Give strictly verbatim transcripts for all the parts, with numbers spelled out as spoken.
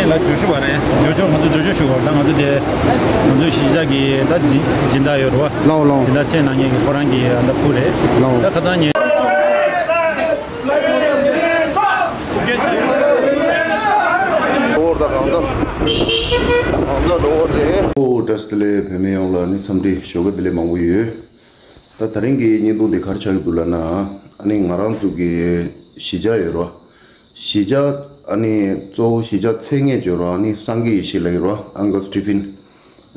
ལ་བརྗོད་ཞུ་བ་རེད། ཇོ་ཇོ་ང་ཚོ་ཇོ་ཇོ་ཞུ་བ་ད་ང་ཚོ་དེ་ང་ཚོའི་གཞིས་ཆགས་ཀྱི་ད་སྦྱིན་སྦྱིན་བདག་ཡོད་རེད་བ། ལའོ་ལའོ། སྦྱིན་བདག་ཚད་ནང་ཉན་གྱི་ཁོ་རང་གི་ཨ་ད་ཕུ་རེད། ལའོ། ད་ཁ་སང་ཉིན། འོར་ད་གང་ད། གང་ད་འགྲོ་བ་རེད། ཨོ་བཀྲ་ཤིས་བདེ་ལེགས། བོད་མི་ཡོངས་ལ་ནི་འཚམས་འདྲི་ཞོགས་ཀ་བདེ་ལེགས་མང་པོ་ཡོད། ད་དེ་རིང་གི་བརྙན་ཐུང་འདི་ག་རེ་ཆགས་ཀྱི་འདུག་ལབ་ན། ཨ་ནི་ང་རང་ཚོ་གི་གཞིས་ཆགས་ཡོད་རེད་བ། གཞིས་ཆགས་ཨ་ནི་གཙོ་བོ་གཞིས་ཆགས་མཚན་སྙན་ཅིག་ཡོད་རེད་བ། ཨ་ནི་སངས་རྒྱས་ཡེ་ཤེས་ལགས་ཡོད་རེད་བ། ཨང་ཀལ་སི་ཊི་ཕིན།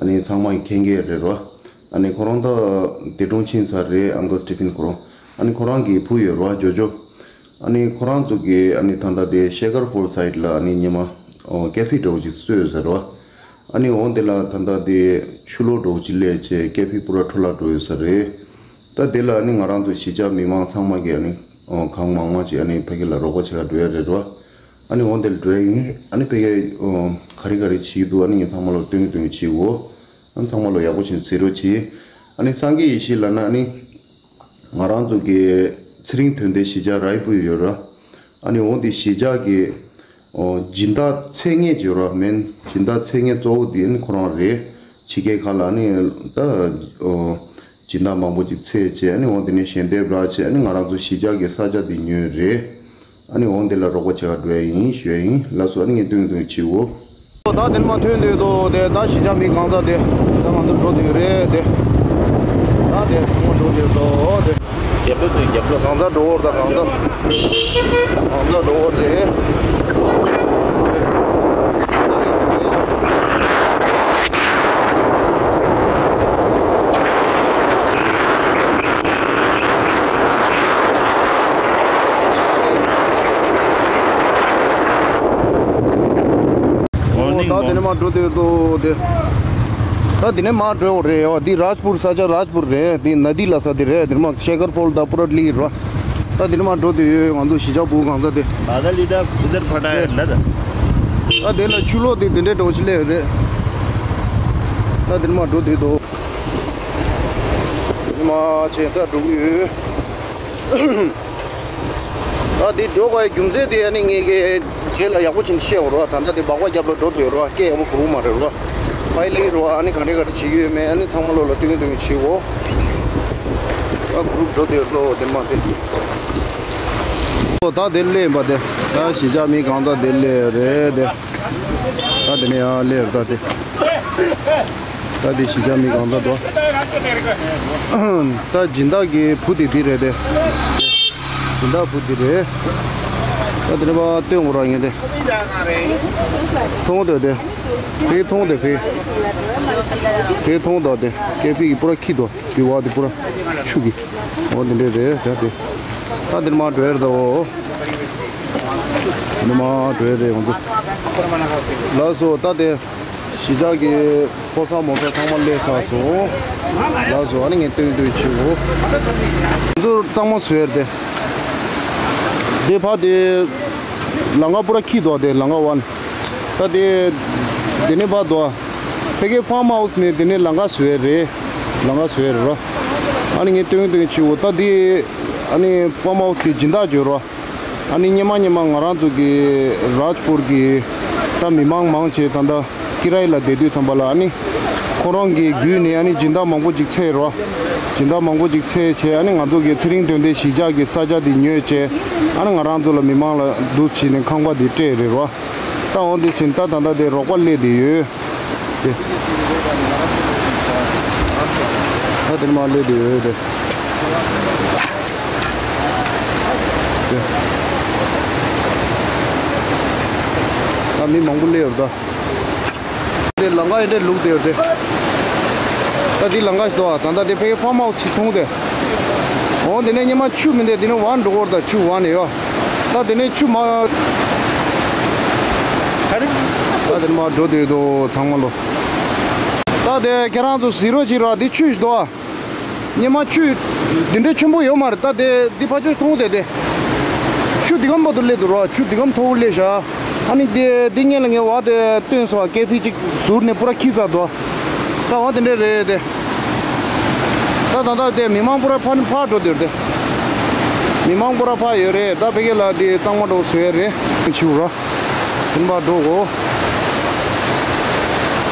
ཨ་ནི་ཚང་མ་གི་མཁྱེན་གྱི་རེད་རེད་བ། ཨ་ནི་ཁོ་རང་ད་འདས་གྲོངས་ཕྱིན་ཚར་རེད། ཨང་ཀལ་སི་ཊི་ཕིན་ཁོ་རང་། ཨ་ནི་ཁོ་རང་གི་བུ་ཡོད་རེད་བ། ཇོ་ཇོ། ཨ་ནི་ཁོ་རང་ཚོ་གི་ཨ་ནི་ད་ལྟ་དེ་ཤེ་ཀར་ཕོལ་སའིཌ་ལ་ཨ་ནི་ཉི་མ་ཨོ་ཀེ་ཕི་འདྲ་བོ་ཅིག་བཟོས་ཡོད་ཟེར་བ། ཨ་ནི་འོ་དེ་ལ་ད་ལྟ་དེ་ཆུ་ལོག་འདྲ་བོ་ཅིག་སླེབས་བྱས་ཀེ་ཕི་པུ་ར་འཕྲོ་བརླག་འགྲོ་ཡོད་ས་རེད། ད་དེ་ལ་ཨ་ནི་ང་རང་ཚོ་གཞིས་ཆགས་མི་མང་ཚང་མ་གི་ཨ་ནི་ཨོ་གང་མང་མང་ཅིག་ཨ་ནི་ཕ་གི་ལ་རོགས་པ་བྱེད་ག་འགྲོ་ཡ་རེད་བ། ཨ་ནི་འོ་དེ་ལ་འགྲོ་ཡ་ཡིན། ཨ་ནི་ཕ་གི་ཨོ་ག་རེ་ག་རེ་བྱེད་ཀྱི་འདུག་ཨ་ནི་ངས་ཚང་མ་ལ་སྟོན་གི་སྟོན་གི་བྱེད་གོ། ཨ་ནི་ཚང་མ་ལ་ཡག་པོ་བྱེད་གཟིགས་རོགས་གྱིས། ཨ་ནི་སངས་རྒྱས་ཡེ་ཤེས་ལབ་ན་ཨ་ནི། ང་རང་ཚོ་གི་ཚེ་རིང་དོན་ལྡན་གཞིས་ཆགས་རཱའི་པུར་ཡོད་ར། ཨ་ནི་འོ་དེ་གཞིས་ཆགས་ཀྱི་ཨོ་སྦྱིན་བདག་མཚན་སྙན་ཅིག་ཡོད་ར། མེན་སྦྱིན་བདག་མཚན་སྙན་གཙོ་བོ་དེ་ཨ་ནི་ཁོ་རང་རེད། ཕྱི་རྒྱལ་ཁག་ལ་ཨ་ནི་ད་ཨོ་སྦྱིན་བདག་མང་པོ་ཅིག་འཚོལ་བྱས། ཨ་ནི་འོ་དེ་ནས་ཞལ་འདེབས་རག་བྱས། ཨ་ནི་ང་རང་ཚོ་གཞིས་ཆགས་ཀྱི་ས་ཆ་དེ་ཉོས་རེད། ཨ་ནི་འོ་འདི་ལ་རོགས་པ་བྱེད་ག་འགྲོ་ཡ་ཡིན་ཞུ་ཡ་ཡིན། ལགས་སོ། ཨ་ནི་ངས་སྟོན་སྟོན་བྱེད་འོ། ད་དེ་ནས་མར་ཐོན་འདོད་དོ། དེ་ད་གཞིས་ཆགས་མི་གང་ཚ་དེ་ད་ང་ཚོ་འགྲོ་འདོད་རེད་དེ། ད་དེ་ཚང་མ་འགྲོ་འདོད་དོ་དེ། རྒྱབ་ལོགས་དེ་རྒྱབ་ལོགས་གང་ཚ་འགྲོ་འོར་ད་གང་ཚ། གང་ཚ་འགྲོ་འོར་དེ། ད་དེ་ནས་མར་འགྲོ་དུས་དོ་དེ། ད་དེ་ནས་མར་འགྲོ་རེད་ཡ། འདི་རཱཇ་པུར་ས་ཆ་རཱཇ་པུར་རེད། འདི་ནཱ་དི་ལབ་ས་དེ་རེད། དེ་ནས་མར་ཤེ་ཁར་ཕོལ་ད་པུ་ར་ལི་ར། ད་དེ་ནས་མར་འགྲོ་དུས་ཡོད་ང་ཚོ་གཞིས་ཆགས་བུ་གང་ཚ་དེ། ད་དེ་ལ་ཆུ་ལོག་དེ་དེ་འདྲའི་འགྲོ་ཆི་ལེ་རེད། ད་དེ་ནས་མར་འགྲོ་དུས་དོ། དེ་ནས་མར་ཆེ་ད་འགྲོ་གི་ཡོད། ད་འདི་འགྲོ་དགོས་རྒྱུ་མཚན་དེ་ཨ་ནི་ངས་ཀྱི་རྗེས་ལ་ཡག་པོ་བྱས་ནས་བཤད་འོ་རོགས། ད་ལྟ་དེ་སྦག་སྦག་རྒྱབ་ལ་འགྲོ་འདོད་རོགས། སྐད་ཡག་པོ་གོ་གི་མ་རེད་རོགས། ཕ་ཡི་ལེ་རོགས། ཨ་ནི་ག་འདྲས་ག་འདྲས་བྱེད་ཀྱི་ཡོད་མེད་ཨ་ནི་ཚང་མ་ལོ་ལ་སྟོན་སྟོན་བྱེད་འོ། ཨ་གུ་རུབ་འགྲོ་འདོད་ལོ་དེ་མ་དེ། ཨོ་ད་དེ་སླེབས་པ་དེ། ད་གཞིས་ཆགས་མི་གང་ད་དེ་སླེབས་རེད་དེ། ད་དེ་ནས་ཡང་སླེབས་ད་དེ། ད་དེ་གཞིས་ཆགས་མི་གང་ད་དོ། ད་སྦྱིན་བདག་གི་བུ་དེ་འདི་རེད་དེ། སྦྱིན་བདག་བུ་འདི་རེད། ད་དེ་ནས་པ་སྟོན་དགོས་ར་ངས་དེ། མཐོང་དོ་དེ། ཕེ་མཐོང་དེ་ཕེ། ཕེ་མཐོང་དོ་དེ། ཀེ་ཕི་གི་པུ་ར་ཁྱི་དོ། གི་བ་དེ་པུ་ར་ཆུ་གི་འོ་དེ་འདྲས་རེད་ད་དེ། ད་དེ་ནས་མར་འགྲོ་ཡ་རེད་འོ། དེ་ནས་མར་འགྲོ་ཡ་རེད་འོ་འདུག་ལགས་སོ། ད་དེ་གཞིས་ཆགས་ཀྱི་ཕོ་གསར་མོ་གསར་ཚང་མ་སླེབས་ཚར་སོང་། ལགས་སོ། ཨ་ནི་ངས་སྟོན་སྟོན་བྱེད་འོ། འདི་ཚོ་གཙང་མ་བཟོས་རེད་དེ། དེ་ཕ་དེ་ལམ་ཁ་པུ་ར་ཁྱི་དོ་དེ་ལམ་ཁ་བ་ནི། ད་དེ་དེ་ནས་ཕ་དོ། ཕ་གི་ཕཱམ་ཧའུ་སི་ནས་དེ་ནས་ལམ་ཁ་བཟོས་རེད། ལམ་ཁ་བཟོས་རེད་རོ། ཨ་ནི་ངས་སྟོན་སྟོན་བྱེད་འོ། ད་དེ་ཨ་ནི་ཕཱམ་ཧའུ་སི་དེ་སྦྱིན་བདག་བྱོས་རོ། ཨ་ནི་སྔོན་མ་སྔོན་མ་ང་རང་ཚོ་གི་རཱཇ་པུར་གི་ད་མི་མང་མང་ཆེ་ད་ལྟ་ཀི་རའི་ལ་བསྡད་དུས་ཙམ་པ་ལ་ཨ་ནི་ཁོ་རང་གི་བརྒྱུད་ནས་ཨ་ནི་སྦྱིན་བདག་མང་པོ་ཅིག་འཚོལ་རོ། སྦྱིན་བདག་མང་པོ་ཅིག་འཚོལ་བྱས་ཨ་ནི་ང་ཚོ་གི་ཚེ་རིང་དོན་ལྡན་གཞིས་ཆགས་ཀྱི་ས་ཆ་འདི་ཉོས་བྱས་ཨ་ནི་ང་རང་ཚོ་ལ་མི་མང་ལ་འདུག་བྱས་ནས་ཁང་པ་འདི་སྤྲད་རེད་རོ། ད་འོ་འདི་ཕྱིན་ད་ད་ལྟ་དེ་རོགས་པ་སླེབས་བསྡད་ཡོད། དེ། ད་དེ་མ་སླེབས་བསྡད་ཡོད་དེ། དེ། ད་མི་མང་པོ་སླེབས་ཡོད་ད། དེ་ལམ་ཁ་ཡིན་དེ་ལུག་དེ་ཡོད་དེ། ད་འདི་ལམ་ཁ་ཞིག་འདུག་ད་ལྟ་དེ་ཕ་གི་ཕཱམ་ཧའུ་སི་ཅིག་མཐོང་དེ། འོ་དེ་ནས་སྔོན་མ་ཆུ་མིན་དེ་དེ་ནས་ཝང་འགྲོ་གོ་ད་ཆུ་ཝང་ནས་ཡོད། ད་དེ་ནས་ཆུ་མ། ད་དེ་མ་འགྲོ་དུས་དོ་ཚང་མ་ལོ། ད་དེ་ཁྱེད་རང་ཚོ་གཟིགས་རོགས་བྱེད་རོགས། འདི་ཆུ་ཞིག་འདུག་ཨ། སྔོན་མ་ཆུ་འདི་འདྲའི་ཆེན་པོ་ཡོད་མ་རེད། ད་དེ་འདི་ཕ་ཆུ་མཐོང་དེ་དེ། ཆུ་འདི་གམ་བར་དུ་སླེབས་འདུག་རོགས། ཆུ་འདི་གམ་མཐོ་བོ་སླེབས་ཤག་ཨ་ནི་དེ་འདི་སྔོན་ལ་ངས་བ་དེ་སྟོན་སོང་ཨ། ཀེ་ཕི་གཅིག་ཟུར་ནས་པུ་ར་ཁྱི་ཚ་འདུག་ད་བ་དེ་འདྲས་རེད་དེ། ད་ད་ད་དེ་མི་མང་པུ་ར་ཕ་ནི་ཕར་འགྲོ་འདོད་དེ། མི་མང་པུ་ར་ཕར་ཡོད་རེད། ད་ཕ་གི་ལ་དེ་གཙང་མ་འགྲོ་བཟོས་རེད། ཆུ་ར། དེ་འབའ་འགྲོ་གོ།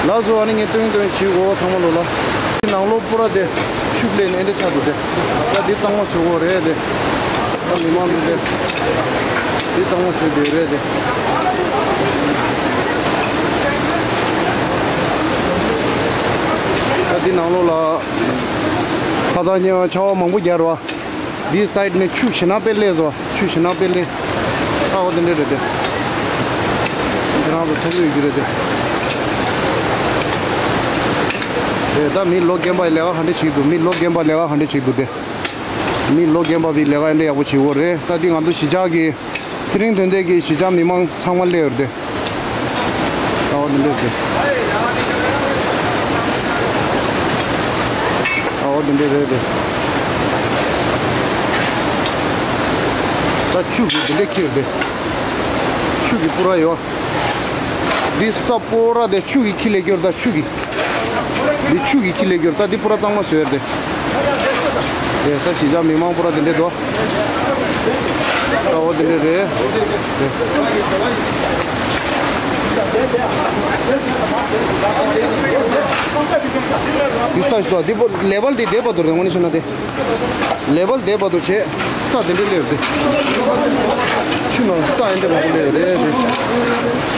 ལགས་སོ། ཨ་ནི་ངས་སྟོན་སྟོན་བྱེད་དགོས་ཚང་མ་ལོ་ལ། ནང་ལོགས་པུ་ར་དེ་ཆུ་ལས་ནས་འདྲ་ཆགས་འདུག་དེ། ད་འདི་གཙང་མ་བཟོ་དགོས་རེད་དེ། ད་མི་མང་འདུག་དེ། འདི་གཙང་མ་བཟོས་བསྡད་རེད་དེ། ད་འདི་ནང་ལོགས་ལ་ཁ་སང་ཉིན་ཆར་པ་མང་པོ་བརྒྱབ་རེད་པ། འདིའི་སའིཌ་ནས་ཆུ་ཞེ་དྲག་དཔེ་སླེབས་སོང་། ཆུ་ཞེ་དྲག་དཔེ་སླེབས། ཨ་འོ་དེ་འདྲ་རེད་དེ། ཁྱེད་རང་ཚོ་མཐོང་གི་ཡོད་ཀྱི་རེད་དེ། རེད། ད་མི་ལོ་རྒན་པ་ཡི་ལས་ཀ་ག་འདྲ་བྱེད་ཀྱི་འདུག་མི་ལོ་རྒན་པ་ལས་ཀ་ག་འདྲ་བྱེད་ཀྱི་འདུག་དེ། མི་ལོ་རྒན་པ་བི་ལས་ཀ་ཨེ་འདྲ་ཡག་པོ་བྱེད་ཀྱི་ཡོད་རེད། ད་འདི་ང་ཚོ་གཞིས་ཆགས་ཀྱི་ཚེ་རིང་དོན་ལྡན་གྱི་གཞིས་ཆགས་མི་མང་ཚང་མ་སླེབས་ཡོད་རེད་དེ། ཨ་འོ་དེ་འདྲ་རེད། ཨ་འོ་དེ་འདྲ་རེད་དེ། ད་ཆུ་གི་དེ་འདྲ་ཁྱེར་དེ། ཆུ་གི་པུ་ར་ཡོད། འདི་ས་པུ་ར་དེ་ཆུ་གི་ཁྱི་ལས་སྐྱོར། ད་ཆུ་གི། འདི་ཆུ་གི་ཁྱི་ལས་སྐྱོར། ད་འདི་པུ་ར་གཙང་མ་བཟོས་དེ། དེ་ད་གཞིས་ཆགས་མི་མང་པུ་ར་དེ་འདྲ་འདུག་ད་འོ་དེ་འདྲ་རེད། འདི་ས་ཞིག་འདུག་འདི་པོ་ལེ་བལ་དེ་བསྡད་པ་འདུག་དངོས་གནས་བཤད་ན་དེ། ལེ་བལ་བསྡད་པ་འདུག་བྱས། ས་དེ་འདྲ་སླེབས་དེ། ཆུ་ནང་ས་ཨེ་འདྲ་མང་པོ་སླེབས་རེད་དེ།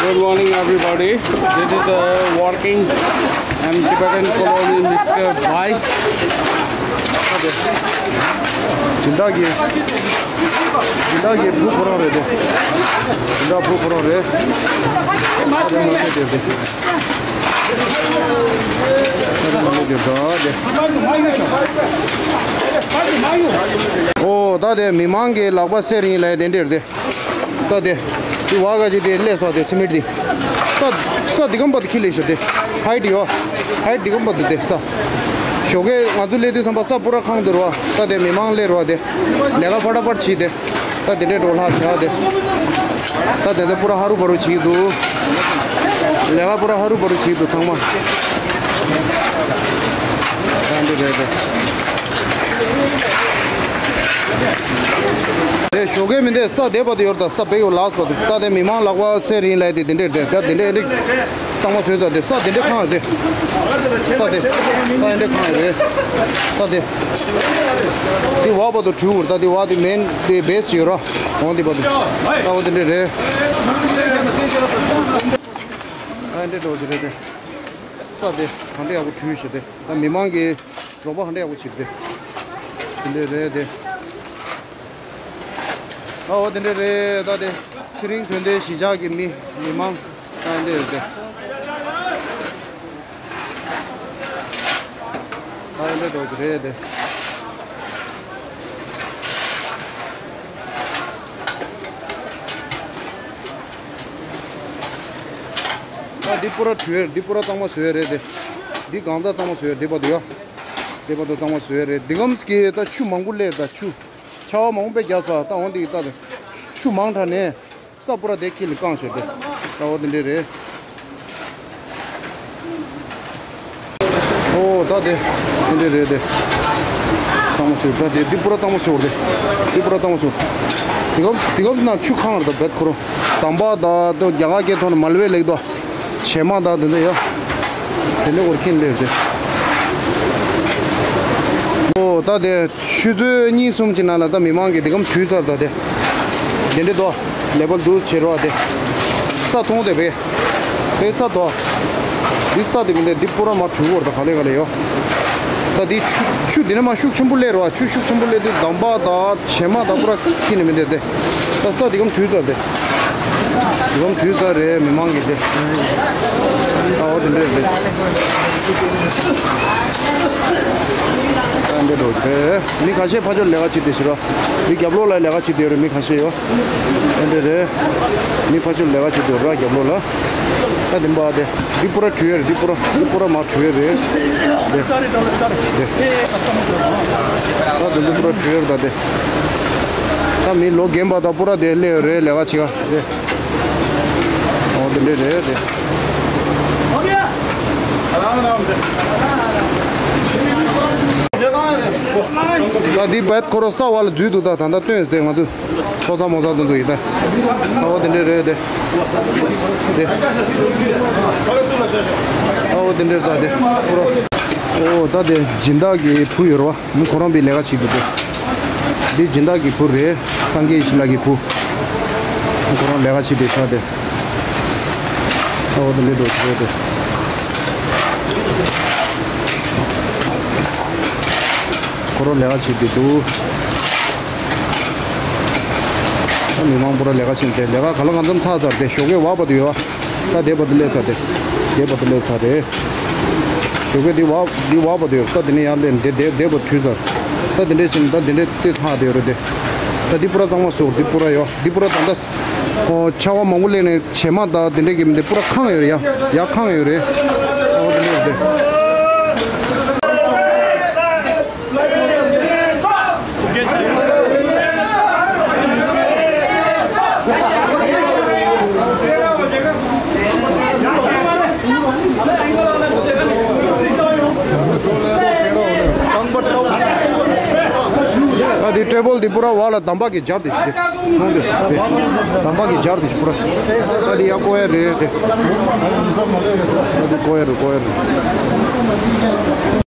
Good morning, everybody. This is a working and Tibetan colony, Mister Bhai. དེ་འདྲ་གི་དེ་འདྲ་གི་བུ་ཁོ་རང་རེད་དེ། དེ་འདྲ་བུ་ཁོ་རང་རེད། དེ་མ་རེད་དེ་དེ། ཨོ་ད་དེ་མི་མང་གི་ལག་པ་སེར་ཡིན་ལ་དེ་འདྲ་རེད་དེ། ད་དེ། དེ་བ་ག་ཅིག་དེ་སླེབས་སོང་དེ་སི་མེད་དེ། ད། ས་འདི་གམ་པ་དེ་ཁྱི་ལས་ཤོར་དེ། ཧའིཊ་ཡོད། ཧའིཊ་འདི་གམ་པ་དེ་དེ་ས། ཞོགས་ཀས་ང་ཚོ་སླེབས་དུས་ཙམ་པ་ས་པུ་ར་ཁང་དུ་རེད་པ། ད་དེ་མི་མང་སླེབས་རེད་པ་དེ། ལས་ཀ་ཕ་ཏ་ཕ་ཏ་བྱེད་དེ། ད་དེ་འདྲའི་འགྲོ་ལྷག་བྱ་དེ། ད་དེ་ཚོ་པུ་ར་ཧ་རུ་བ་རུ་བྱེད་འདུག་ལས་ཀ་པུ་ར་ཧ་རུ་བ་རུ་བྱེད་འདུག་ཚང་མ། ད་འདི་རེད་དེ། དེ་ཞོགས་ཀས་མི་འདེད་ས་དེ་བར་དུ་ཡོད་ད། ས་བེ་ཡོད་ལགས་སོ། ད་དེ་མི་མང་ལག་པ་སེར་ཡིན་ལས་དེ་དེ་འདྲས་དེ་ད་དེ་འདྲས་འདྲས་གཙང་མ་བཟོས་ད། དེ་ས་དེ་འདྲས་ཁང་དེ་ས་དེ་ས་དེ་འདྲས་ཁང་རེད། ད་དེ་དེ་བ་བར་དུ་བྲུས་འུར། ད་དེ་བ་དེ་མེན་དེ་བེ་སི་ཡོད་ར། འོང་དེ་བར་དུ་ད་འོ་དེ་འདྲས་རེད། ད་འདྲས་འགྲོ་གི་རེད་དེ། ས་དེ་གང་འདྲས་ཡག་པོ་བྲུས་ཤེ་དེ། ད་མི་མང་གི་རོགས་པ་ཧ་འདྲ་ཡག་པོ་བྱེད་དེ། དེ་འདྲས་རེད་དེ། ཨ་འོ་དེ་འདྲས་རེད། ད་དེ་ཚེ་རིང་དོན་ལྡན་གཞིས་ཆགས་ཀྱི་མི་མི་མང་ད་འདི་རེད་དེ། ད་འདི་འདྲས་འགྲོ་གི་རེད་དེ། ད་འདི་པུ་ར་བྲུས་ཡོད་རེད། འདི་པུ་ར་གཙང་མ་བཟོས་ཡོད་རེད་དེ། འདི་གང་ད་གཙང་མ་བཟོས་ཡོད་རེད། འདི་བར་དུ་ཡོད། འདི་བར་དུ་གཙང་མ་བཟོས་ཡོད་རེད། འདི་གམ་གི་ད་ཆུ་མང་པོ་སླེབས། ད་ཆུ་ཆར་པ་མང་པོ་བརྒྱབ་ས། ད་འོ་འདི་ད་ཆུ་མང་དྲགས་ནས་ས་པུ་ར་དེ་ཁྱེར་ནས་བཀང་བྱས་ཏེ། ད་འོ་དེ་འདྲས་རེད། ཨོ་ད་དེ་དེ་འདྲས་རེད་དེ། གཙང་མ་བཟོས། ད་དེ་འདི་པུ་ར་གཙང་མ་བཟོས་རེད། འདི་པུ་ར་གཙང་མ་བཟོས། འདི་གམ་འདི་གམ་ན་ཆུ་ཁང་རེད། ད་བེད་ཁོ་རང་དམ་པ་ད་དོ་རྒྱ་གར་སྐད་ཐོག་ནས་མལ་བེ་ལེགས་དོ། བྱེ་མ་དང་དེ་འདྲ་ཡོད། དེ་འདྲ་འོར་ཁྱིམ་སླེབས་ཏེ། ཨོ་ད་དེ་ཆུ་ཚོད་གཉིས་གསུམ་གྱི་ནང་ལ་ད་མི་མང་གིས་དེ་གམ་བྲུས་ཚར། ད་དེ་དེ་འདྲ་དོ་ལེ་བལ་དུ་བྱེད་རོགས་དེ། ས་མཐོང་དེ་བས་བས་ས་དོ། འདི་ས་དེ་མི་འདི་འདི་པུ་ར་མ་བྲུས་བོར་ད་ག་ལེ་ག་ལེ་ཡོད། ད་འདི་ཆུ་ཆུ་འདི་ནས་མ་ཤུགས་ཆེན་པོ་སླེབས་རོགས། ཆུ་ཤུགས་ཆེན་པོ་སླེབས་དུས་དམ་པ་ད་བྱེ་མ་ད་པུ་ར་ཁྱི་ནས་མི་འདི་དེ། ད་ས་འདི་གམ་བྲུས་ཚར་ཏེ། འདི་གམ་བྲུས་ཚར་རེད། མི་མང་གི་དེ། ད་འོ་དེ་འདྲས་རེད། ད་འདི་འགྲོ་རེད། མི་ཁ་ཤས་ཕ་ཆོར་ལས་ཀ་བྱེད་དེ་ཤི་ར། མི་རྒྱབ་ལོགས་ལ་ལས་ཀ་བྱེད་དེ་ཡོད་རེད། མི་ཁ་ཤས་ཡོད། དེ་འདྲས་རེད། མི་ཕ་ཆོར་ལས་ཀ་བྱེད་དེ་ཡོད་ར་རྒྱབ་ལོགས་ལ། ད་འདི་འབའ་དེ། འདི་པུ་ར་བྲུས་ཡོད་རེད། འདི་པུ་ར་འདི་པུ་ར་མ་བྲུས་ཡོད་རེད། དེ་དེ་ད་འདི་འདི་པུ་ར་བྲུས་ཡོད་རེད། ད་དེ་ད་མི་ལོ་རྒན་པ་དང་པུ་ར་དེ་སླེབས་ཡོད་རེད། ལས་ཀ་བྱེད་ག་དེ། ཨོ་དེ་འདྲས་རེད་དེ། ད་འདི་བད་ཁོ་ར་ས་བ་ལ་འཛུལ་འདུག་ད་ད་ལྟ་སྟོན་ཟེར་ང་ཚོ། ཕོ་གསར་མོ་གསར་དུ་འདུག་ཡིན་ད། ཨོ་དེ་འདྲས་རེད་དེ། དེ། ཨོ་དེ་འདྲས་ད་དེ། ཨོ་ད་དེ་སྦྱིན་བདག་གི་བུ་ཡོད་རེད་བ། མི་ཁོ་རང་པའི་ལས་ཀ་བྱེད་འདུག་དེ། འདི་སྦྱིན་བདག་གི་བུ་རེད། སངས་རྒྱས་ཡེ་ཤེས་ལགས་ཀྱི་བུ། མི་ཁོ་རང་ལས་ཀ་བྱེད་པའི་ཤག་དེ། ཨོ་དེ་འདྲས་འགྲོ་གི་རེད་དེ། ཁོ་རང་ལས་ཀ་བྱེད་དེ་འདུག་ད་མི་མང་པོ་ར་ལས་ཀ་བྱེད་དེ། ལས་ཀ་ག་ལ་གང་འཚམ་ཚར་ཚར་ཏེ་ཞོགས་ཀས་བ་བ་དུ་ཡོད། ད་དེ་བ་དུ་སླེབས་ཚར་ཏེ། དེ་བ་དུ་སླེབས་ཚར་ཏེ། ཞོགས་ཀས་འདི་བ་འདི་བ་བ་དུ་ཡོད། ད་དེ་ནས་ཡར་སླེབས་དེ་དེ་དེ་བ་བྲུས་ཚར། ད་དེ་འདྲས་བྱས་ནས་ད་དེ་འདྲས་དེ་ཚར་དེ་ཡོད་རེད་དེ། ད་འདི་པུ་ར་གཙང་མ་བཟོ། འདི་པུ་ར་ཡོད། འདི་པུ་ར་ད་ལྟ། ཨོ་ཆར་པ་མང་པོ་སླེབས་ནས་བྱེ་མ་དང་དེ་འདྲས་ཀྱི་མི་འདི་པུ་ར་ཁེངས་ཡོད་རེད་ཡ། ཡར་ཁེངས་ཡོད་རེད། ཨོ་དེ་འདྲས་རེད། ཨ་དེ་ཊེ་བལ་འདི་པུ་ར་བ་ལ་དམ་པ་གི་སྦྱར་ཏེ་ཞིག་སྟེ། ཁོང་གི་དམ་པ་གི་སྦྱར་དེ་ཞིག་པུ་ར། ད་དེ་ཡ་ཀོ་ཡ་རེད་དེ། ད་དེ་ཀོ་ཡ་རེད། ཀོ་ཡ་རེད།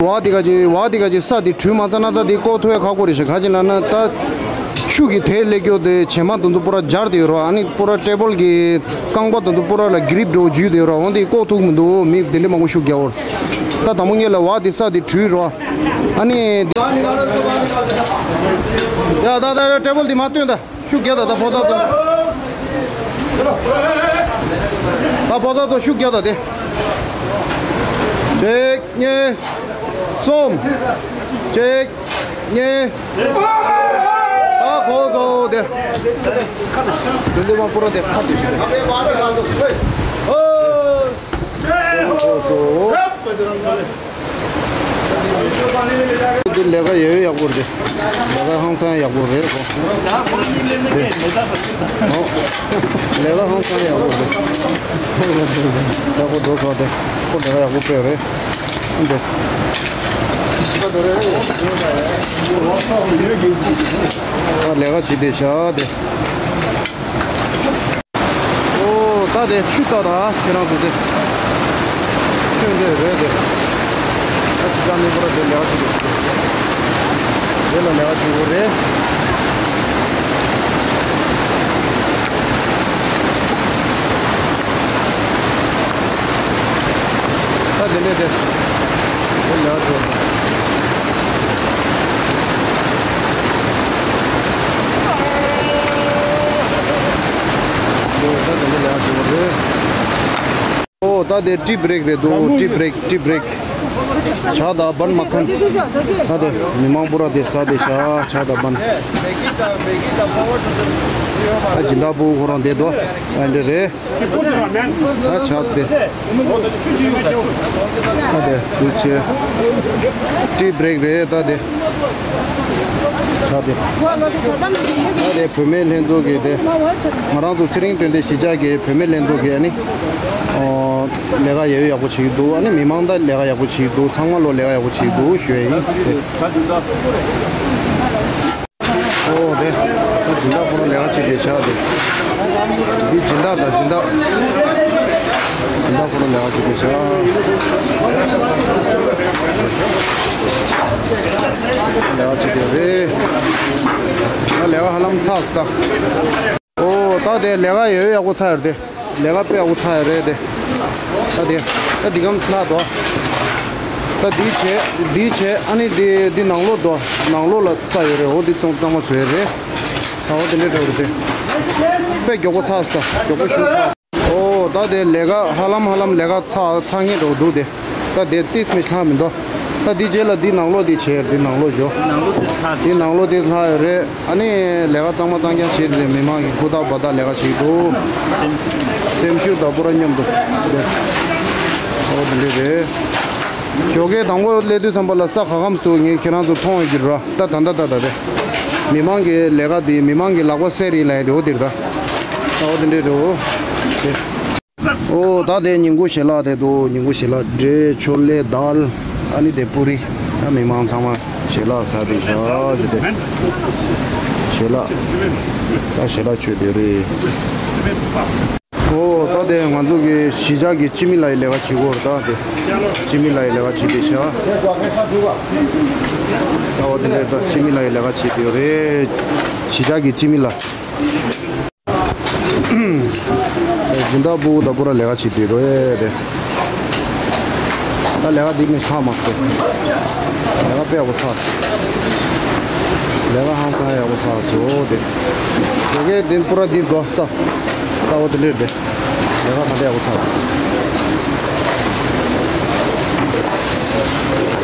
བ་དེ་ག་ཅི་བ་དེ་ག་ཅི་ས་དེ་བྲུས་མ་ཚར་ན་ད་དེ་ཀོ་ཐུ་ཡ་ཁག་པོ་རེད་ཤག་ག་ཅི་ལབ་ན་ད་ཆུ་གི་དེ་སླེབས་ཀྱོག་དེ་བྱེ་མ་དེ་ཚོ་པུ་ར་སྦྱར་དེ་ཡོད་རེད་བ། ཨ་ནི་པུ་ར་ཊེ་བལ་གི་རྐང་པ་དེ་ཚོ་པུ་ར་ལ་གི་རིབ་འདྲ་བོ་འཇུས་དེ་ཡོད་རེད་བ། འོ་དེ་ཀོ་ཐུག་མི་འདུག་མི་དེ་འདྲ་མང་པོ་ཤུགས་རྒྱག་འོར། ད་དང་པོ་ངེད་ལ་བ་དེ་ས་དེ་བྲུས་རེད་བ། ཨ་ནི། ཡ་ད་ད་ཊེ་བལ་དེ་མ་སྟོན་ད། ཤུགས་རྒྱག་ད་ད་ཕོ་ཚ་ཚོ། ད་ཕོ་ཚ་ཚོ་ཤུགས་རྒྱག་ད་དེ། གཅིག་གཉིས། གསུམ། གཅིག་གཉིས། ད་ཕོ་ཚོ་དེ། དེ་འདི་མ་པུ་ར་དེ་ཁ་དེ་ཞིག་དེ། ཕོ་ཚོ། འདི་ལས་ཀ་ཡོད་ཡག་པོ་རེད། ལས་ཀ་ཧང་སང་ཡག་པོ་རེད་གོ། འདི། ཨོ། ལས་ཀ་ཧང་སང་ཡག་པོ་རེད། ཡག་པོ་འགྲོ་སོང་སྟེ། ཁོ་ལས་ཀ་ཡག་པོ་སྤེལ་རེད། འདི། ལས་ཀ་བྱེད་བསྡད་ཤག་དེ། ཨོ། ད་དེ་ཆུ་ལྟ་དང་ཁྱེད་རང་ཚོ་དེ། ཁྱོད་འདི་རེད་དེ། ད་ཅི་ཙམ་མི་འབོར་དེ་ལས་ཀ་བྱེད་དགོས། དེ་ལ་ལས་ཀ་བྱེད་དགོས་རེད། ད་དེ་འདྲས་དེ། དེ་ལས་ཀ་བྱེད་དགོས། ད་དེ་ཊི་བྷི་རེག་རེད་འདུག་ཊི་བྷི་རེག་ཊི་བྷི་རེག་ཇ་དང་བན་མ་ཁན། ད་དེ་མི་མང་པོ་ར་དེ་ཟ་དེ་ཤ་ཇ་དང་བན། ད་སྦྱིན་བདག་པོ་ཁོ་རང་དེ་འདུག་ཨ་འདྲ་རེད། ད་ཇ་དེ། ད་དེ་དུས་ཆེ། ཊི་བྷི་རེག་རེད་ད་དེ། ད་དེ། ད་དེ་བུད་མེད་ལྷན་ཚོགས་ཀྱི་དེ། ང་རང་ཚོ་ཚེ་རིང་དོན་ལྡན་གཞིས་ཆགས་ཀྱི་བུད་མེད་ལྷན་ཚོགས་ཀྱི་ཨ་ནི། ཨོ། ལས་ཀ་ཡག་ཡག་པོ་བྱེད་ཀྱི་འདུག་ཨ་ནི་མི་མང་ད་ལས་ཀ་ཡག་པོ་བྱེད་ཀྱི་འདུག་ཚང་མ་ལོ་ལས་ཀ་ཡག་པོ་བྱེད་ཀྱི་འདུག་ཞུ་ཡ་ཡིན། ཨོ་དེ། ད་སྦྱིན་བདག་ཁོ་རང་ལས་ཀ་བྱེད་བསྡད་ཤག་དེ། འདི་སྦྱིན་བདག་དང་སྦྱིན་བདག་སྦྱིན་བདག་ཁོ་རང་ལས་ཀ་བྱེད་བསྡད་ཤག་ལས་ཀ་བྱེད་བསྡད་རེད། ད་ལས་ཀ་ཧ་ལམ་ཚར་སོང་ད། ཨོ་ད་དེ་ལས་ཀ་ཡོད་ཡག་པོ་ཚར་ཡོད་དེ། ལས་ཀ་དཔེ་ཡག་པོ་ཚར་ཡོད་རེད་དེ། ད་དེ། ད་འདི་གམ་ཚར་དོ། ད་འདི་བྱས། འདི་བྱས་ཨ་ནི་འདི་འདི་ནང་ལོགས་དོ། ནང་ལོགས་ལ་ཚར་ཡོད་རེད། འོ་འདི་གཙང་གཙང་མ་བཟོས་རེད། ད་འོ་དེ་འདྲས་འགྲོ་རེད་དེ། དཔེ་མགྱོགས་པོ་ཚར་སོང་། མགྱོགས་པོ་ཞིག་ཚར། ཨོ་ད་དེ་ལས་ཀ་ཧ་ལམ་ཧ་ལམ་ལས་ཀ་ཚར་ཚར་ངེས་འགྲོ་འདུག་དེ། ད་དེ་ཏིས་མི་ཆགས་མི་འདུག་ད་འདི་རྗེས་ལ་འདི་ནང་ལོགས་འདི་བྱས། འདི་ནང་ལོགས་བཞོ། ནང་ལོགས་འདི་ཚར། འདི་ནང་ལོགས་འདི་ཚར་ཡོད་རེད། ཨ་ནི་ལས་ཀ་གཙང་མ་གཙང་རྐྱང་བྱས་ཏེ་མི་མང་གི་ཧུར་ཐག་འབད་ཐག་ལས་ཀ་བྱེད་འདུག་སེམས་ཤུགས་དང་པོ་ར་མཉམ་དུ་འདུག་ཨོ་དེ་འདྲས་རེད། ཞོགས་ཀས་དང་པོ་སླེབས་དུས་ཙམ་པ་ལ་ས་ག་གམ་སུ་ངས་ཁྱེད་རང་ཚོ་མཐོང་ཡོད་ཀྱི་ར། ད་ད་ད་ད་ད་རེད། མི་མང་གི་ལས་ཀ་འདི་མི་མང་གི་ལག་པ་སེ་རི་ལ་ཡ་དེ་འོ་དེར་ད། ཨོ་དེ་འདྲས་རེད་འོ། དེ། ཨོ་ད་དེ་ཉིན་གུང་ཞལ་ལག་རེད་འདུག་ཉིན་གུང་ཞལ་ལག་འབྲས་ཆོ་ལེ་དཱལ། ཨ་ནི་དེ་པུ་རི། ཨ་མི་མང་ཚང་མ་ཞལ་ལག་ཟ་དེ་ཤག་ཞེས་དེ། ཞལ་ལག་ད་ཞལ་ལག་མཆོད་དེ་རེད། ཨོ་ད་དེ་ང་ཚོ་གི་གཞིས་ཆགས་ཀྱི་སྤྱི་མི་ལ་ཡི་ལས་ཀ་བྱེད་གོ་ར། ད་དེ་སྤྱི་མི་ལ་ཡི་ལས་ཀ་བྱེད་དེ་ཤག་ད་འོ་དེ་འདྲས་ད་སྤྱི་མི་ལ་ཡི་ལས་ཀ་བྱེད་དེ་རེད། གཞིས་ཆགས་ཀྱི་སྤྱི་མི་ལ། སྦྱིན་བདག་པུ་ད་པུ་ར་ལས་ཀ་བྱེད་དུས་རོ་ཨེ་རེད། ད་ལས་ཀ་འདི་མི་ཚར་མ་སོང་། ལས་ཀ་དཔེ་ཡག་པོ་ཚར། ལས་ཀ་ཧང་སང་ཡག་པོ་ཚར་སོང་དེ། ཞོགས་ཀས་འདི་པུ་ར་འདི་འགྲོ་ས། ལྟ་བ་དེ་འདྲས་རེད། ལས་ཀ་ད་ལྟ་ཡག་པོ་ཚར།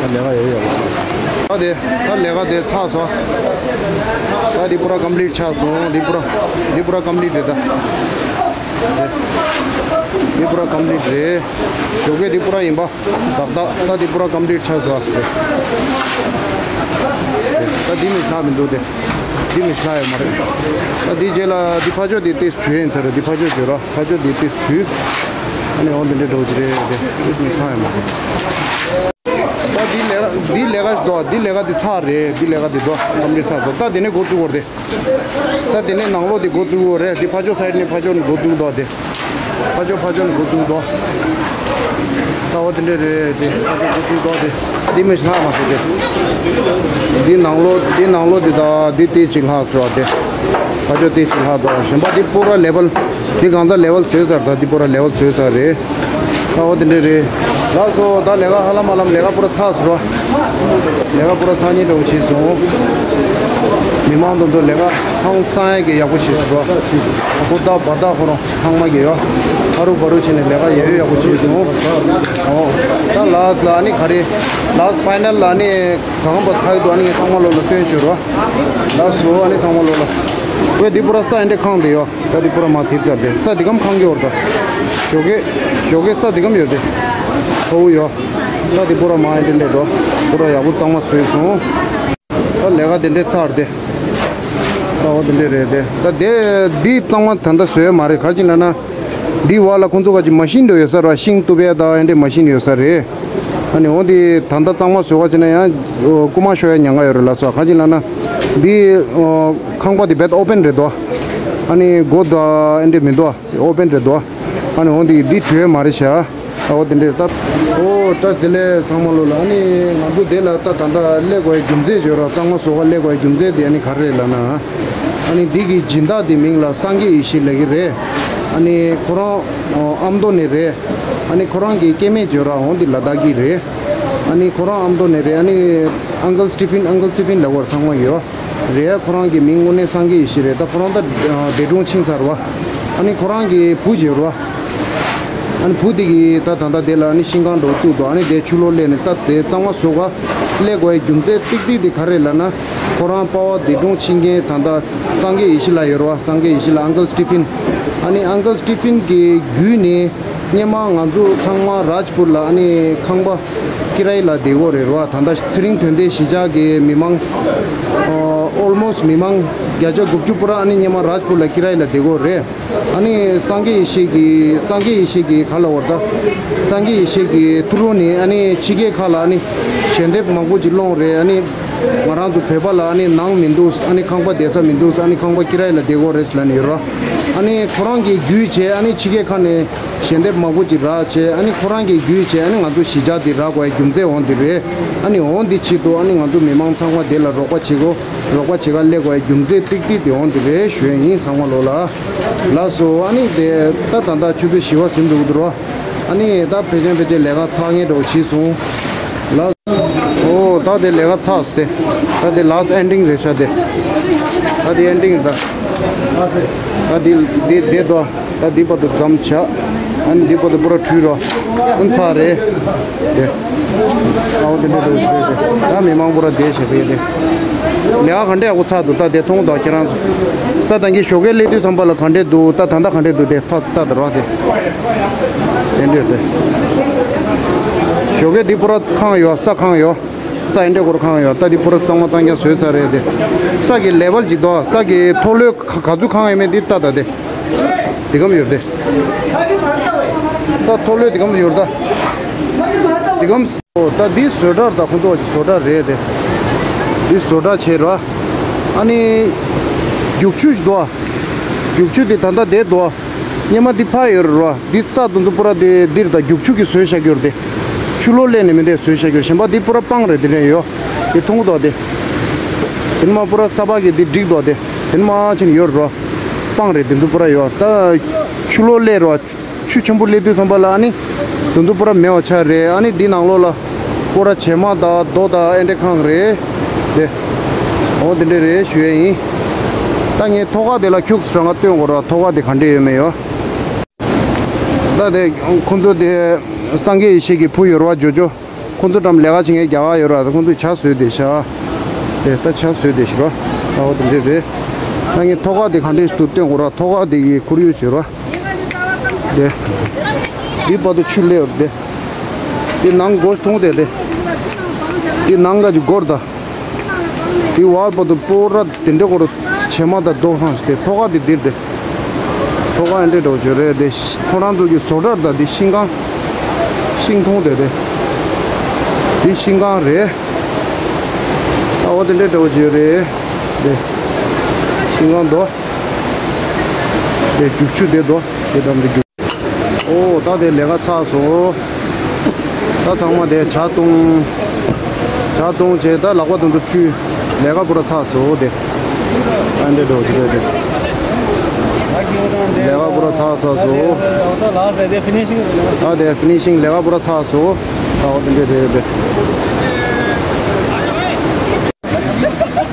ད་ལས་ཀ་ཡག་ཡག་པོ་ཚར། ད་དེ་ད་ལས་ཀ་དེ་ཚར་སོང་། ད་འདི་པུ་ར་ཀམ་པི་ལིཊ་ཆགས་སོང་། འདི་པུ་ར་འདི་པུ་ར་ཀམ་པི་ལིཊ་རེད་ད། འདི་པུ་ར་ཀམ་པི་ལིཊ་རེད། ཞོགས་ཀས་འདི་པུ་ར་ཡིན་པ། ཏག་ཏག་ད་འདི་པུ་ར་ཀམ་པི་ལིཊ་ཆགས་སོང་། ད་འདི་མི་ཆགས་མི་འདུག་སྟེ། འདི་མི་ཆགས་ཡོད་མ་རེད། ད་འདི་རྗེས་ལ་འདི་ཕ་ཕྱོགས་འདི་ཏིས་བྲུས་ཡིན་ཚར་རེད། འདི་ཕ་ཕྱོགས་བྲུས་ར། ཕ་ཕྱོགས་འདི་ཏིས་བྲུས། ཨ་ནི་འོ་འདི་འདྲས་འགྲོ་གི་རེད་དེ། ཏིས་མི་ཆགས་ཡོད་མ་རེད། ད་འདི་ལས་ཀ་འདི་ལས་ཀ་འདི་ཚར་རེད། འདི་ལས་ཀ་འདི་འགྲོ་ཀམ་པི་ལིཊ་ཚར་སོང་། ད་འདི་ནས་འགོ་བཙུགས་དགོས་རེད་དེ། ད་དེ་ནས་ནང་ལོགས་དེ་འགོ་བཙུགས་དགོས་རེད། དེ་ཕ་ཕྱོགས་སའིཌ་ནས་ཕ་ཕྱོགས་ནས་འགོ་བཙུགས་འདུག་དེ། ཕ་ཕྱོགས་ཕ་ཕྱོགས་ནས་འགོ་བཙུགས་འདུག་ད་འོ་དེ་འདྲས་རེད་དེ། ཕ་ཕྱོགས་འགོ་བཙུགས་འདུག་དེ། དེ་མི་ཤ་མ་ཟེར་དེ། དེ་ནང་ལོགས་དེ་ནང་ལོགས་དེ་ད་དེ་དེ་གཅིག་ལྷག་སོང་དེ། ཕ་ཕྱོགས་དེ་གཅིག་ལྷག་འདུག་གཞན་པ་དེ་པུ་ར་ལེ་ཝལ། དེ་གང་ལྟར་ལེ་ཝལ་བཟོས་ཚར། ད་དེ་པུ་ར་ལེ་ཝལ་བཟོས་ཚར་རེད། ཨ་འོ་དེ་འདྲས་རེད། ལགས་སོ། ད་ལས་ཀ་ཧ་ལམ་ཧ་ལམ་ལས་ཀ་པུ་ར་ཚར་སོང་ར། ལས་ཀ་པུ་ར་ཚར་ཉེ་འདྲ་བོ་བྱས་སོང་། མི་མང་དེ་ཚོ་ལས་ཀ་ཧང་སང་ཡག་གི་ཡག་པོ་བྱས་སོང་ར། ཧུར་ཐག་འབད་ཐག་ཁོ་རང་ཚང་མ་གིས་ཡ། ཧ་རུ་བ་རུ་བྱས་ནས་ལས་ཀ་ཡག་ཡོ་ཡག་པོ་བྱས་སོང་། ཨོ། ད་ལཱསི་ལ་ནི་ག་རེ། ལཱསི་ཕའི་ནལ་ལ་ནི་གང་པ་ཚར་ཡོད་དོ། ཨ་ནི་ཚང་མ་ལོ་ལ་སྟོན་བཅུག་ར། ལགས་སོ། ཨ་ནི་ཚང་མ་ལོ་ལ། ཝེ་འདི་པུ་ར་ས་ཨེ་འདྲས་ཁེངས་བསྡད་ཡོད། ད་འདི་པུ་ར་མར་ཐིབས་ཚར་ཏེ། ས་འདི་གམ་ཁེངས་ཀྱི་ཡོད་རེད་ད། ཞོགས་ཀས། ཞོགས་ཀས་ས་འདི་གམ་ཡོད་དེ། ཁོ་བོ་ཡོད། ད་འདི་པུ་ར་མར་ཨེ་འདྲས་འདྲས་འགྲོ། པུ་ར་ཡག་པོ་གཙང་མ་བཟོས་སོང་། ད་ལས་ཀ་དེ་འདྲས་ཚར་ཏེ། ད་འོ་དེ་འདྲས་རེད་དེ། ད་དེ་འདི་གཙང་མ་ད་ལྟ་བཟོས་མ་རེད། ག་རེ་ཡིན་ལབ་ན། འདི་བར་ལ་ཁོང་ཚོ་ག་ཅིག་མ་ཤིན་འདྲ་བོ་ཡོད་ས་རེད་བ། ཤིང་གཏུབ་ཡ་ད་ཨེ་འདྲས་མ་ཤིན་ཡོད་ས་རེད། ཨ་ནི་འོ་འདི་ད་ལྟ་གཙང་མ་བཟོ་ག་བྱས་ན་ཡང་། རྐུ་མ་ཤོར་ཡ་ཉེན་ཁ་ཡོད་རེད་ལགས་སོ། ག་རེ་ཡིན་ལབ་ན། འདི་ཁང་པ་འདི་རྦད་ཨོ་པན་རེད་དོ། ཨ་ནི་སྒོ་ད་ཨེ་འདྲས་མི་འདུག་ཨོ་པན་རེད་དོ། ཨ་ནི་འོ་འདི་འདི་བྲུས་མ་རེད་ཤག་ཨ་འོ་དེ་འདྲས་ད། ཨོ་བཀྲ་ཤིས་བདེ་ལེགས་ཚང་མ་ལོ་ལ། ཨ་ནི་ང་ཚོ་དེ་ལ་ད་ད་ལྟ་སླེབས་དགོས་ཡ་རྒྱུ་མཚན་བརྗོད་ར། གཙང་མ་བཟོ་ག་སླེབས་དགོས་ཡ་རྒྱུ་མཚན་དེ་ཨ་ནི་ག་རེ་རེད་ལབ་ན། ཨ་ནི་འདི་གི་སྦྱིན་བདག་དེ་མིང་ལ་སངས་རྒྱས་ཡེ་ཤེས་ལབ་ཀྱི་རེད། ཨ་ནི་ཁོ་རང་ཨ་མདོ་ནས་རེད། ཨ་ནི་ཁོ་རང་གི་སྐྱེ་དམན་བརྗོད་ར། འོ་འདི་ལ་དྭགས་ཀྱི་རེད། ཨ་ནི་ཁོ་རང་ཨ་མདོ་ནས་རེད། ཨ་ནི་ཨང་ཀལ་སི་ཊི་ཕིན། ཨང་ཀལ་སི་ཊི་ཕིན་ལབ་དགོས་ར་ཚང་མ་ཡོད་རེད། ཁོ་རང་གི་མིང་དངོས་གནས་སངས་རྒྱས་ཡེ་ཤེས་རེད། ད་ཁོ་རང་ད་འདས་གྲོངས་ཕྱིན་ཚར་བ། ཨ་ནི་ཁོ་རང་གི་བུ་བརྗོད་ར། ཨ་ནི་བུ་དེ་གིས་ད་ད་ལྟ་དེ་ལ་ཨ་ནི་ཤིང་ཁང་འདྲ་བོ་བཙུགས་འདུག་ཨ་ནི་དེ་ཆུ་ལོག་སླེབས་ནས་ད་དེ་གཙང་མ་བཟོ་ག་སླེབས་དགོས་ཡའི་རྒྱུ་མཚན་ཏིག་ཏིག་དེ་ག་རེ་ལབ་ན། ཁོ་རང་པ་ཝར་འདི་སྒྲུང་ཕྱིན་མཁན་ད་ལྟ་སངས་རྒྱས་ཡེ་ཤེས་ལགས་ཡོད་རེད་བ། སངས་རྒྱས་ཡེ་ཤེས་ལགས། ཨང་ཀལ་སི་ཊི་ཕིན། ཨ་ནི་ཨང་ཀལ་སི་ཊི་ཕིན་གྱི་བརྒྱུད་ནས་སྔོན་མ་ང་ཚོ་ཚང་མ་རཱཇ་པུར་ལ་ཨ་ནི་ཁང་པ་ཀི་རའི་ལ་བསྡད་ཀྱི་ཡོད་རེད་རེད་བ། ད་ལྟ་ཚེ་རིང་དོན་ལྡན་གཞིས་ཆགས་ཀྱི་མི་མང་ཨོལ་མོ་སི་མི་མང་བརྒྱ་ཆ་དགུ་བཅུ་པུ་ར་ཨ་ནི་སྔོན་མ་རཱཇ་པུར་ལ་ཀི་རའི་ལ་བསྡད་ཀྱི་ཡོད་རེད། ཨ་ནི་སངས་རྒྱས་ཡེ་ཤེས་ཀྱིས་སངས་རྒྱས་ཡེ་ཤེས་ཀྱིས་ག་ལབ་པ་རེད་ད། སངས་རྒྱས་ཡེ་ཤེས་ཀྱི་ཐུགས་ལུང་ནས་ཨ་ནི་ཕྱི་རྒྱལ་ཁག་ལ་ཨ་ནི་ཞལ་འདེབས་མང་པོ་ཅིག་སློང་རེད། ཨ་ནི་ང་རང་ཚོ་བོད་པ་ལ་ཨ་ནི་ནང་མི་འདུག་ཨ་ནི་ཁང་པ་བསྡད་ས་མི་འདུག་ཨ་ནི་ཁང་པ་ཀི་རའི་ལ་བསྡད་ཀྱི་ཡོད་རེད་ལབ་ནས་ཡོད་རེད། ཨ་ནི་ཁོ་རང་གིས་བརྒྱུད་བྱས་ཨ་ནི་ཕྱི་རྒྱལ་ཁག་ནས་ཞལ་འདེབས་མང་པོ་ཅིག་རག་བྱས། ཨ་ནི་ཁོ་རང་གིས་བརྒྱུད་བྱས་ཨ་ནི་ང་ཚོ་གཞིས་ཆགས་འདི་རག་དགོས་ཡའི་རྒྱུ་མཚན་འོ་འདི་རེད། ཨ་ནི་འོ་འདི་ཆེད་དུ་ཨ་ནི་ང་ཚོ་མི་མང་ཚང་མ་འདི་ལ་རོགས་པ་བྱེད་དགོས། རོགས་པ་བྱེད་ག་སླེབས་དགོས་ཡའི་རྒྱུ་མཚན་ཏིག་ཏིག་དེ་འོ་འདི་རེད་ཞུ་ཡ་ཡིན་ཚང་མ་ལོ་ལ། ལགས་སོ། ཨ་ནི་དེ་ད་ད་ལྟ་ཆུ་ཚོད་བཞི་པ་ཟིན་འགྲོ་གི་འདུག་རོ། ཨ་ནི་ད་ཕལ་ཆེར་ཕལ་ཆེར་ལས་ཀ་ཚར་ངེས་འགྲོ་བྱས་སོང་། ལགས། ཨོ་ད་དེ་ལས་ཀ་ཚར་སོང་སྟེ། ད་དེ་ལཱ་སི་ཊི་ཨེན་ཌིང་རེད་ཤག་དེ། ད་དེ་ཨེན་ཌིང་རེད་ད། ད་དེ་དེ་དེ་དོ། ད་འདི་བར་དུ་མཚམས་བཞག་ཨ་ནི་འདི་བར་དུ་པུ་ར་བྲུས་རོ། ཨ་ནི་ཚར་རེད། དེ། ཨའོ་དེ་འདྲ་འདྲ་ཞིག་རེད་དེ། ད་མི་མང་པུ་ར་བསྡད་བྱས་པས་དེ། ལས་ཀ་ག་འདྲས་ཡག་པོ་ཚར་འདུག་ད་དེ་མཐོང་འདུག་ཁྱེད་རང་ཚོ། ད་ད་གིན་ཞོགས་ཀས་སླེབས་དུས་ཙམ་པ་ལ་ག་འདྲས་འདུག་ད་ད་ལྟ་ག་འདྲས་འདུག་དེ་ད་ད་ད་རོ་དེ། དེ་འདྲས་དེ། ཞོགས་ཀས་འདི་པུ་ར་ཁང་ཡོད། ས་ཁང་ཡོད། ས་ཨེ་འདྲས་སྐོར་ཁང་ཡོད། ད་འདི་པུ་ར་གཙང་མ་གཙང་རྐྱང་བཟོས་ཚར་རེད་དེ། ས་གི་ལེ་ཝལ་ཅིག་འདུག་ས་གི་མཐོ་ལོས་ག་ག་ཚོད་ཁང་ཡོད་མེད་འདི་ལྟ་ད་དེ། འདི་གམ་ཡོད་དེ། ས་མཐོ་ལོས་འདི་གམ་ཡོད་ད། འདི་གམ། ཨོ་ད་འདི་བཟོ་གྲྭ་ད་ཁོང་ཚོ་བཟོ་གྲྭ་རེད་དེ། འདི་བཟོ་གྲྭ་བྱས་ར། ཨ་ནི། རྒྱུག་ཆུ་ཞིག་འདུག་རྒྱུག་ཆུ་དེ་ད་ལྟ་བསྡད་འདུག་སྔོན་མ་འདི་ཕར་ཡོད་རེད་ར། འདི་ས་དེ་ཚོ་པུ་ར་དེ་འདིར་ད་རྒྱུག་ཆུ་གིས་བཟོས་བཞག་གི་ཡོད་རེད་དེ། ཆུ་ལོག་སླེབས་ནས་མི་འདི་བཟོས་བཞག་གི་ཡོད། གཞན་པ་འདི་པུ་ར་སྤང་རེད། དེ་འདྲ་ཡོད། དེ་མཐོང་གི་འདུག་དེ། དེ་ནས་མར་པུ་ར་ས་ཕག་གི་འདི་འགྲིག་འདུག་དེ། དེ་ནས་མར་ཕྱིན་ཡོད་རེད་ར། སྤང་རེད། དེ་ཚོ་པུ་ར་ཡོད། ད་ཆུ་ལོག་སླེབས་ར། ཆུ་ཆེན་པོ་སླེབས་དུས་ཙམ་པ་ལ་ཨ་ནི། དེ་ཚོ་པུ་ར་མེད་པ་ཆགས་རེད། ཨ་ནི་འདི་ནང་ལོགས་ལ། སྐོར་ར་བྱེ་མ་དང་རྡོ་དང་ཨེ་འདྲས་ཁང་རེད། དེ། འོ་དེ་འདྲས་རེད་ཞུ་ཡས་ཡིན། ད་ངས་ཐོག་ཁ་དེ་ལ་ཁྱུག་ཙམ་རང་ང་སྟོན་དགོས་ར། ཐོག་ཁ་དེ་ག་འདྲས་ཡོད་མེད་ཡོད། ད་དེ་ཁོང་ཚོ་དེ། སངས་རྒྱས་ཡེ་ཤེས་ཀྱི་བུ་ཡོད་ར་བ་ཇོ་ཇོ། ཁོང་ཚོ་འགྲམ་ལས་ཀ་བྱེད་མཁན་རྒྱ་གར་ཡོད་ར། ད་ཁོང་ཚོས་ཇ་བཟོས་བསྡད་ཤག་དེ་ད་ཇ་བཟོས་བསྡད་ཤག་ར། ད་འོ་དེ་འདྲས་རེད། ད་ངས་ཐོག་ཁ་དེ་ག་འདྲས་ཞིག་ཏུ་སྟོན་དགོས་ར། ཐོག་ཁ་དེ་གི་ཁོར་ཡུག་བྱོས་ར། དེ། འདི་བར་དུ་ཆུ་སླེབས་ཡོད་རེད་དེ། འདི་ནང་སྒོ་མཐོང་དེ་དེ། འདི་ནང་ག་ཅིག་སྒོར་ད། འདི་བར་བར་དུ་པུ་ར་དེ་འདྲ་སྐོར་བྱེ་མ་དང་རྡོ་ཁང་ཞིག་དེ། ཐོག་ཁ་དེ་འདིར་དེ། ཐོག་ཁ་ཨེ་འདྲས་འདྲ་བོ་ཅིག་རེད་དེ། ཁོ་རང་ཚོ་གི་བཟོ་གྲྭ་ད་འདི་ཤིང་ཁང་། ཤིང་མཐོང་དེ་དེ། འདི་ཤིང་ཁང་རེད། ཨ་འོ་དེ་འདྲས་འདྲ་བོ་ཅིག་རེད་དེ། ཤིང་ཁང་དོ། དེ་རྒྱུག་ཆུ་དེ་དོ། དེ་འགྲམ་དེ་རྒྱུག་ཨོ་ད་དེ་ལས་ཀ་ཚར་སོང་། ད་ཚང་མ་དེ་ཇ་བཏུང་། ཇ་བཏུང་བྱས་ད་ལག་པ་དེ་ཚོ་འཁྲུས། ལས་ཀ་པུ་ར་ཚར་སོང་དེ། ཨ་འདྲས་འགྲོ་དེ་དེ། ལས་ཀ་པུ་ར་ཚར་ཚར་སོང་། ད་དེ་ཕི་ནི་ཤིང་ལས་ཀ་པུ་ར་ཚར་སོང་། ད་འོ་དེ་འདྲས་རེད་དེ།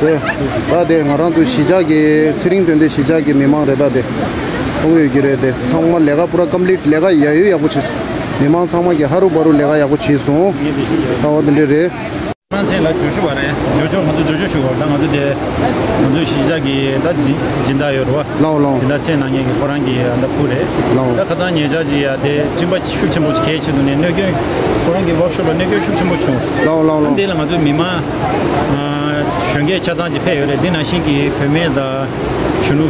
དེ། ད་དེ་ང་རང་ཚོ་གཞིས་ཆགས་ཀྱི་ཚེ་རིང་དོན་ལྡན་གཞིས་ཆགས་ཀྱི་མི་མང་རེད། ད་དེ་མཐོང་ཡོད་ཀྱི་རེད་དེ། ཚང་མ་ལས་ཀ་པུ་ར་ཀམ་པི་ལིཊ། ལས་ཀ་ཡ་ཡོ་ཡག་པོ་བྱས། མི་མང་ཚང་མ་གིས་ཧ་རུ་བ་རུ་ལས་ཀ་ཡག་པོ་བྱས་སོང་། ད་འོ་དེ་འདྲས་རེད། ང་མཚན་ལ་ཇོ་ཇོ་ཞུ་བ་རེད། ཇོ་ཇོ། ང་ཚོ་ཇོ་ཇོ་ཞུ་བ། ད་ང་ཚོ་དེ་ང་ཚོ་གཞིས་ཆགས་ཀྱི་ད་སྦྱིན་སྦྱིན་བདག་ཡོད་རེད་བ། ལའོ་ལའོ། སྦྱིན་བདག་མཚན་གནང་མཁན་གྱི་ཁོ་རང་གི་ད་བུ་རེད། ལའོ། ད་ཁ་སང་ཉེ་ཆར་གྱི་ཡ་དེ་གཅིན་པ་ཤུགས་ཆེན་པོ་གྱི་ཆེད་དུ་ནས་གནོད་སྐྱོན། ཁོ་རང་གི་ཝོག་ཤོབ་ལ་གནོད་སྐྱོན་ཤུགས་ཆེན་པོ་བྱུང་། ལའོ་ལའོ་ལའོ། འདི་ལ་ང་ཚོ་མི་མང་གཞོན་སྐྱེས་ཆ་ཚང་ཅིག་ཕེབས་ཡོད་རེད། འདི་ནང་བཞིན་གྱི་བུད་མེད་དང་གཞོན་ནུ་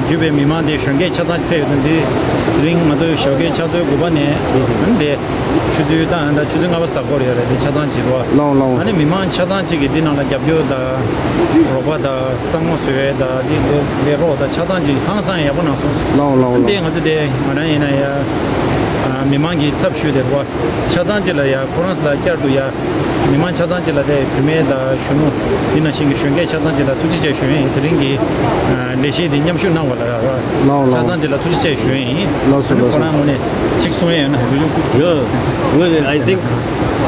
བརྒྱུད་པའི་མི་མང་དེ་གཞོན་སྐྱེས་ཆ་ཚང་ཅིག་ཕེབས་ཡོད་རེད། འདི་དེ་རིང་ང་ཚོ་ཞོགས་ཀའི་ཕྱག་ཚོད་དགུ་པ་ནས་འདི། ཆུ་ཚོད་དང་ད་ཆུ་ཚོད་ལྔ་པ་ཙམ་འགོར་ཡོད་རེད། དེ་ཆ་ཚང་བྱེད་རོགས། ལའོ་ལའོ། ཨ་ནི་མི་མང་ཆ་ཚང་གཅིག་གིས་འདི་ནང་ལ་རྒྱབ་སྐྱོར་དང་། རོགས་པ་དང་། གཙང་མ་བཟོ་ཡས་དང་། འདི་ལས་ལས་རོགས་དང་ཆ་ཚང་གཅིག་ཧང་སང་ཡག་པོ་གནང་སོང་། ལའོ་ལའོ་ལའོ། འདི་ང་ཚོ་དེ་ང་རང་ཡིན་ན་ཡ། ཨ་མི་མང་གི་ཚབ་ཞུས་ཏེ་རོགས་ཆ་ཚང་གཅིག་ལ་ཡ་ཁོ་རང་ཚོ་ལ་བསྐྱར་དུ་ཡ། མི་མང་ཆ་ཚང་གཅིག་ལ་དེ་བུད་མེད་དང་གཞོན་ནུ། འདི་ནང་བཞིན་གྱི་གཞོན་སྐྱེས་ཆ་ཚང་གཅིག་ལ་ཐུགས་རྗེ་ཆེ་ཞུ་ཡས་ཡིན། དེ་རིང་གི་ལས་གཞི་འདི་མཉམ་ཞུགས་གནང་བ་ལ་ལའོ་ལའོ། ཆ་ཚང་གཅིག་ལ་ཐུགས་རྗེ་ཆེ་ཞུ་ཡས་ཡིན། ལགས་སོ། ཨ་ནི་ལགས་སོ། ཁོ་རང་ངོས་ནས་ཅིག་གསུང་ཡས་ཡོད་ན་ཞུ་ཞུ། Yeah, well, I think,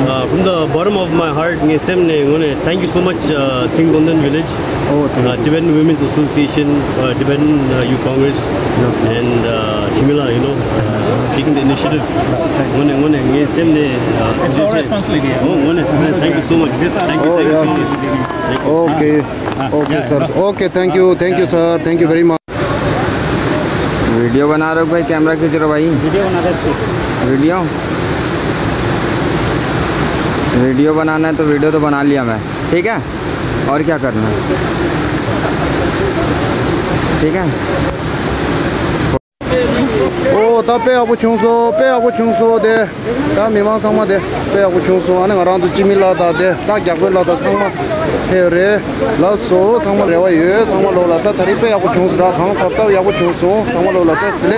uh, from the bottom of my heart, ངའི་སེམས་ནས་ངོས་ནས་thank you so much, uh, Tsing Tongden Village, oh, thank you, uh, Tibetan Women's Association, uh, Tibetan, uh, Youth Congress, yeah, and, uh, Chimila, you know, uh, Taking the initiative. དངོས་ནས་དངོས་ནས་ངའི་སེམས་ནས། It's our responsibility. དངོས་ནས། Thank you so much. Thank you. Oh, thank you so much. Thank you. Okay. Okay, sir. Okay, thank you, thank you, sir. Thank you very much. Video बना रहे हो भाई, कैमरा खींच रहे हो भाई? वीडियो बना रहे थे। वीडियो, वीडियो बनाना है तो वीडियो तो बना लिया मैं, ठीक है। और क्या करना है? ठीक है। ཨོ་ད་དཔེ་ཡག་པོ་བྱུང་སོང་། དཔེ་ཡག་པོ་བྱུང་སོང་། དེ་ད་མི་མང་ཚང་མ་དེ་དཔེ་ཡག་པོ་བྱུང་སོང་། ཨ་ནི་ང་རང་ཚོ་སྤྱི་མི་ལགས་དང་དེ་ད་རྒྱག་པོའི་ལགས་དང་ཚང་མ་ཕེབས་རེད། ལགས་སོ། ཚང་མ་རེ་བ་ཡོད། ཚང་མ་ལོག་ལ་ད་ད་རེས་དཔེ་ཡག་པོ་བྱུང་སོང་། ད་གང་ཐབས་ཐབས་ཡག་པོ་བྱུང་སོང་། ཚང་མ་ལོག་ལ་ད་དེ་ལས།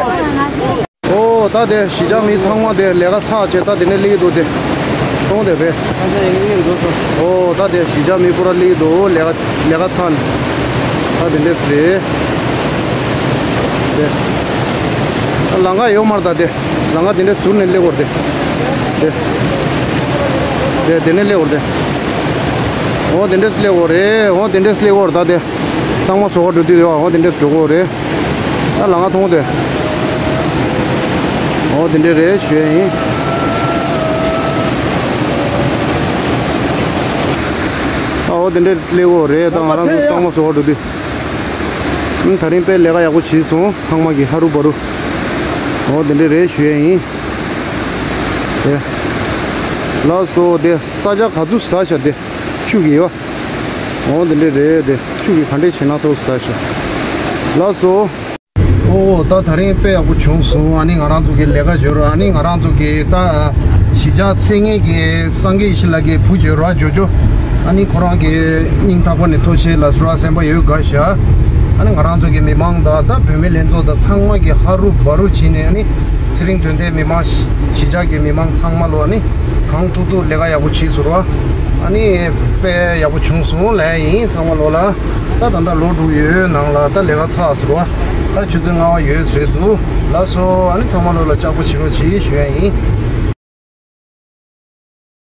ཨོ་ད་དེ་གཞིས་ཆགས་མི་ཚང་མ་དེ་ལས་ཀ་ཚར་བྱས་ད་དེ་ནས་སླེབས་འདུག་དེ་གཏོང་དེ་བས། ཨོ་ད་དེ་གཞིས་ཆགས་མི་པུ་ར་སླེབས་འདུག་ལས་ཀ་ལས་ཀ་ཚར་ནས། ད་དེ་འདྲས་རེད། དེ་ལམ་ཁ་ཡོད་མ་རེད། ད་དེ་ལམ་ཁ་དེ་འདྲས་ཟུར་ནས་སླེབས་དགོས་རེད་དེ། དེ་དེ་དེ་ནས་སླེབས་དགོས་རེད་དེ། ཨོ་དེ་འདྲས་སླེབས་དགོས་རེད། ཨོ་དེ་འདྲས་སླེབས་དགོས་རེད། ད་དེ་གཙང་མ་བཟོ་ག་འགྲོ་དུས་ཡོད། ཨོ་དེ་འདྲས་འགྲོ་དགོས་རེད། ད་ལམ་ཁ་མཐོང་དེ། ཨོ་དེ་འདྲས་རེད་ཞུ་ཡ་ཡིན། ཨོ་དེ་འདྲས་སླེབས་དགོས་རེད། ད་ང་རང་ཚོ་གཙང་མ་བཟོ་ག་འགྲོ་དུས། ཨུམ། ད་རིང་དཔེ་ལས་ཀ་ཡག་པོ་བྱས་སོང་། ཚང་མ་གི་ཧ་རུ་བ་རུ། འོ་དེ་འདྲས་རེད་ཞུ་ཡས་ཡིན། དེ། ལགས་སོ། དེ་ས་ཆ་ག་ཚོད་ཟ་བྱ་དེ། ཆུ་གི་ཡོད། འོ་དེ་འདྲས་རེད་དེ། ཆུ་གི་ག་འདྲས་བྱས་ན་ཐོག་ཟ་བྱ། ལགས་སོ། ཨོ་ད་ད་རིང་དཔེ་ཡག་པོ་བྱུང་སོང་། ཨ་ནི་ང་རང་ཚོ་གི་ལས་ཀ་འབྱོར། ཨ་ནི་ང་རང་ཚོ་གི་ད་གཞིས་ཆགས་མཚན་སྙན་གྱི་སངས་རྒྱས་ཡེ་ཤེས་ལགས་ཀྱི་བུ་འབྱོར་བ་ཇོ་ཇོ། ཨ་ནི་ཁོ་རང་གི་སྙིང་ཐག་པ་ནས་ཐུགས་རྗེ་ཆེ་ལ་སུ་ར་སེམས་པ་ཡོད་དགའ་ཤ། ཨ་ནི་ང་རང་ཚོ་གི་མི་མང་དང་ད་བུད་མེད་ལྷན་ཚོགས་དང་ཚང་མ་གི་ཧ་རུ་བ་རུ་བྱས་ནས། ཨ་ནི་ཚེ་རིང་དོན་ལྡན་མི་མང་གཞིས་ཆགས་ཀྱི་མི་མང་ཚང་མ་ལོ། ཨ་ནི་གང་ཐུབ་ཐུབ་ལས་ཀ་ཡག་པོ་བྱས་ཟེར་བ། ཨ་ནི་དཔེ་ཡག་པོ་བྱུང་སོང་ལབ་ཡིན་ཚང་མ་ལོ་ལ། ད་ད་ལྟ་ལོ་དྲུག་ཡོད་ནང་ལ་ད་ལས་ཀ་ཚར་ཟེར་བ། ད་ཆུ་ཚོད་ལྔ་པ་ཡོད་ཟེར་འདུག་ལགས་སོ། ཨ་ནི་ཚང་མ་ལོ་ལ་ལྕགས་པོ་བྱེད་རོགས་གྱིས་ཞུ་ཡ་ཡིན།